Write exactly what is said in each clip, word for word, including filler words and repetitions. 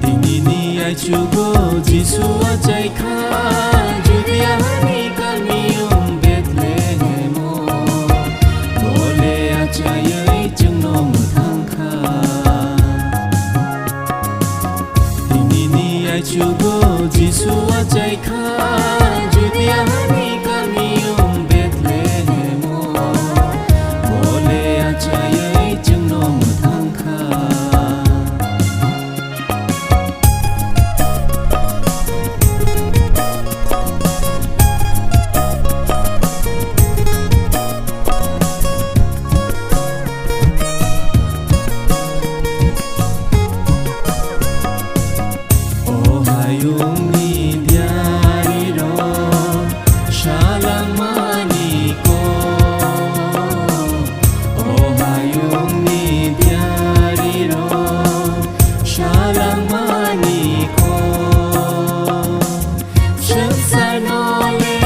Tinini aichugo Jisu achai kha, Judia hani kamiyung Bethlehemo. Bole achaiwi chwngno mwthang kha. Tinini aichugo Jisu achai kha, Judia hani kamiyung Bethlehemo. Bole achaiwi chwngno mwthang kha. O hayungni diarirok salangmani kok. O hayungni diarirok salangmani kok. Swngcharno le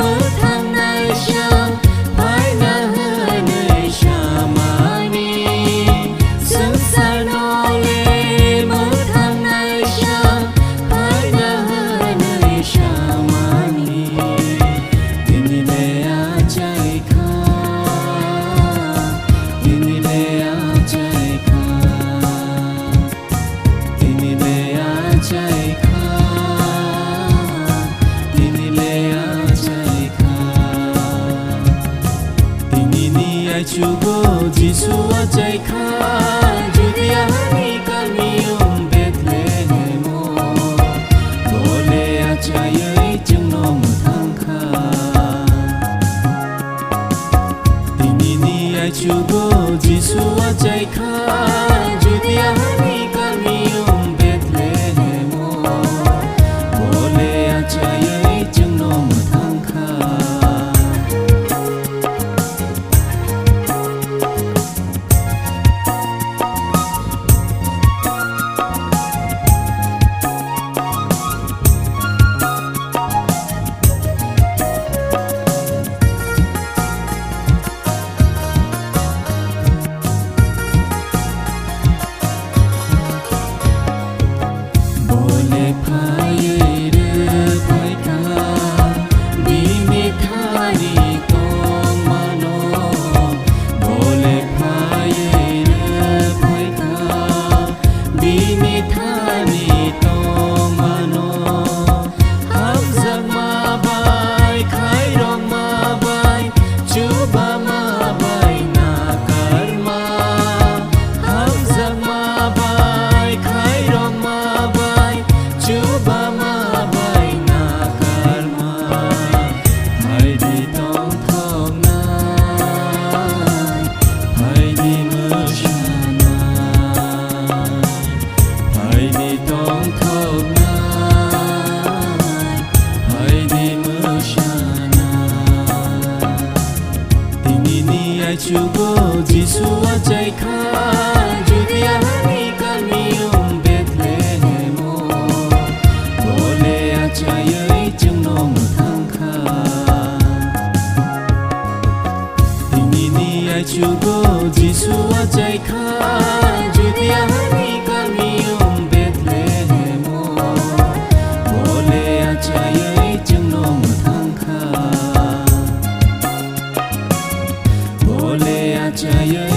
mwthangnaisa phaina hwnwi samani. Swngcharno le mwthangnaisa phaina hwnwi samani. Tini le achai kha, tini le achai kha. Tini le achai kha, tini le achai kha. Tinini aichugo Jisu achai kha, Judia hani kamiyung Bethlehemo. Bole achaiwi chwngno mwthang kha. Tinini aichugo Jisu achai kha, Judia hani kamiyung Bethlehemo. Bole achaiwi chwngno mwthang kha. Bole phaiwi rwphai kha bini thani tongmano. Bole phaiwi rwphai kha bini thani tongmano. Hamjakma bai, khairokma bai, chubama bai nakarma. Hamjakma bai, khairokma bai, chubama bai nakarma. Phaidi tongthoknai, phaidi mwsanai. Phaidi tongthoknai, phaidi mwsanai. Tinini aichugo Jisu achai kha, Judia hani kamiyung Bethlehemo. Bole achaiwi chwngno mwthang kha. Tinini aichugo Jisu achai kha, Judia hani kamiyung Bethlehemo. Bole achaiwi chwngno mwthang kha. Bole achaiwi